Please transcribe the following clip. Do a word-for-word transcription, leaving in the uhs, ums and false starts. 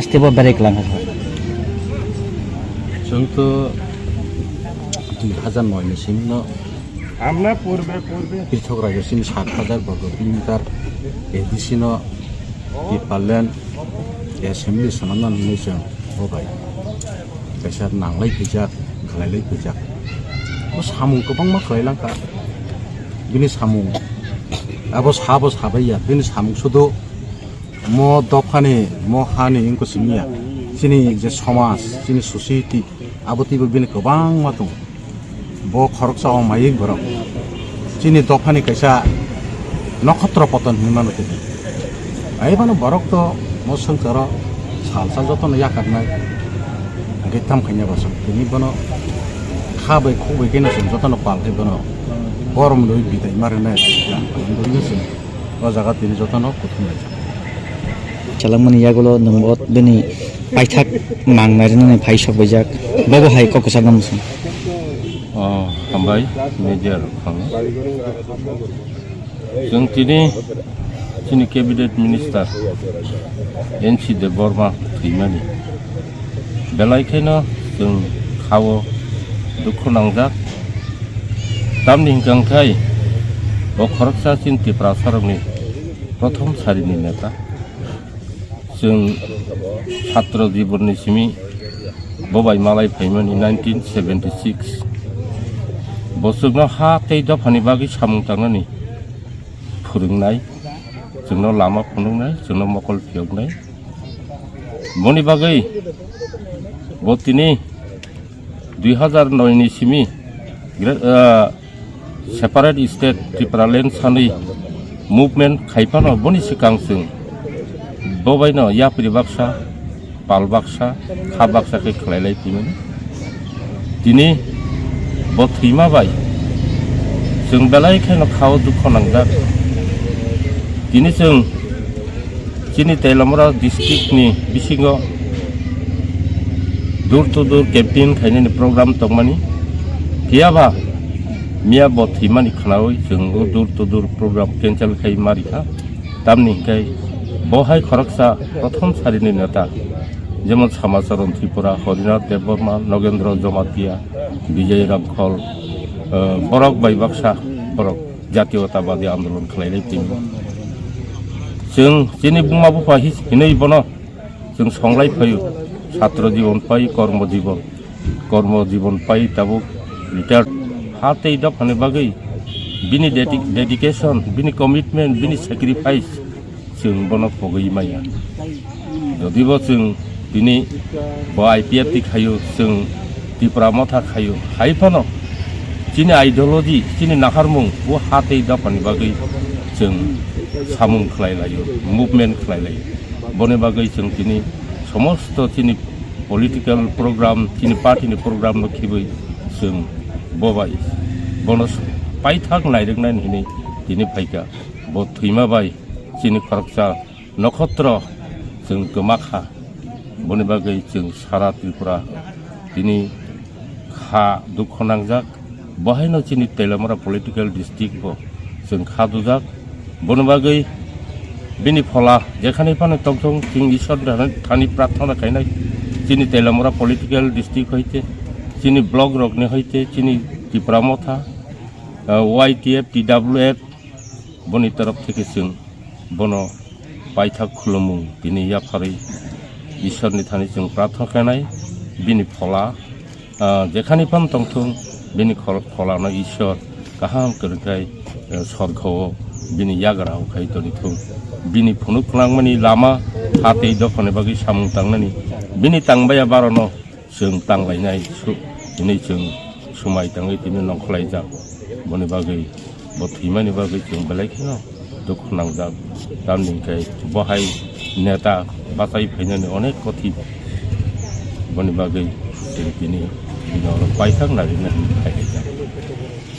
Step-o berai kwlangkha. Chwng to dui hazar noi ni simi no আমরা পূর্বে পূর্বে পৃথক রাজ্য simi sat hazar borgo kilometer A D C no Tipraland Assembly swnamna hinwi chwng bo bai kaisa nanglai phaijak, khlailai phaijak. Bo samung kwbangma khlai langkha. Bini samung abo sabo sabai ya, bini samung sudu mo dophani, mo hani wngkha simi ya. Chini je somaj, chini society, abo twibo bini kwbangma tongo. Bo khoroksa o mayung borok. Chini dophani kaisa nokhotro poton hinwi mano tini. Ai bono borok to mo swngcharo salsa jotono yakarnai. Hingke tam khaina bwswk tini bono kha bai khuk bai khe no chwng jotono pal khe bono borom rwi bidai ma rwnai. Ang tini chwng o jaga tini jotono kuthum laijak. Chalangmani yagulo nwngbo bini paithak mang narinani phai sok baijak. Bobo hai kok kwchangma mwswng. Oh, hambai, media rok phano. Chwng tini chini cabinet minister N C Debbarma thwimani belai kheno chwng khao dukhu nangjak. Tamni hwnkha khe bo khoroksa chini Tiprasarokni prothom sarini neta. Chwng chhatro jibonni simi bo bai malai phaimani nineteen seventy six. Bo chwngno ha tei dophani bagwi samung tangnani phwrwngnai, chwngno lama phunuknai, chwngno mokol phiyoknai. Boni bagwi bo tini dui hazar noi ni simi gra-, ah, separate state Tipraland sanwi movement khai phano boni swkang chwng bo baino yapri baksa, pal baksa, kha baksa khe khlai lai phimani. Tini bo thwima bai chwng belai kheno khao dukho nangjak. Tini chwng chini Teliamura district ni bisingo door to door campaign khainani program tongmani. Phiyaba miya bo thwimani khnaui chwng o door to door program cancel khai ma rikha. Tamni hwnkhe bo hai khoroksa prothom sarini neta, jemon Samacharan Tripura, Harinath Debbarma, Nogendra Jamatia, Bijay Ramkhol, eh, borok bai baksa borok jatiyotabadi andolon khlai lai tini. Chwng chini buma bupha hi-, hinwi bono chwng songlai phaio, chhatro jibon pai, kormo jibon. Kormo jibon pai tabuk retired. Ha tei dophani bagwi bini dedi-, dedication, bini commitment, bini sacrifice chwng bono pogwi maya. Jodi bo chwng tini bo I P F T khaio, chwng Tipra Motha khaio, hai phano chini ideology, chini naharmung bo ha tei dophani bagwi chwng samung khlai laio, movement khlai laio. Boni bagwi chwng tini somosto chini political program, chini party ni program no khibwi chwng bo bai bono paithak nairwknani hinwi tini phaikha. Bo thwima bai chini khoroksa nokhotro chwng kwma kha. Boni bagwi chwng sara Tripura tini kha dukho nangjak. Bo haino chini Teliamura political district bo chwng kha dujak. Boni bagwi bini phola jekhani phano tongthung, chwng Ishwar thani, thani prarthana khainai. Chini Teliamura political district hoite, chini block rokni hoite, chini Tipra Motha, ah, Y T F, T W F, boni torof theke chwng bono paithak khulumung tini yapharwi Ishwarni thani chwng prarthana khainai. Bini phola, ah, jekhani phano tongthung, bini khol-, pholano Ishwar kaham kwrwngkhai, eh, sorgao bini yagra hukhai tonithung. Bini phunuk phnangmani lama ha tei dophani bagwi samung tangnani, bini tangbaya barono chwng tanglainai su-, hinwi chwng swmai tangwi tini nongkhorlaijak. Boni bagwi bo thwimani bagwi chwng belai kheno dukhu nangjak. Tamni hwnkhe bo hai neta bachai phainani onek kothin. Boni bagwi chwng tini bini oro paithak narinani phaikha.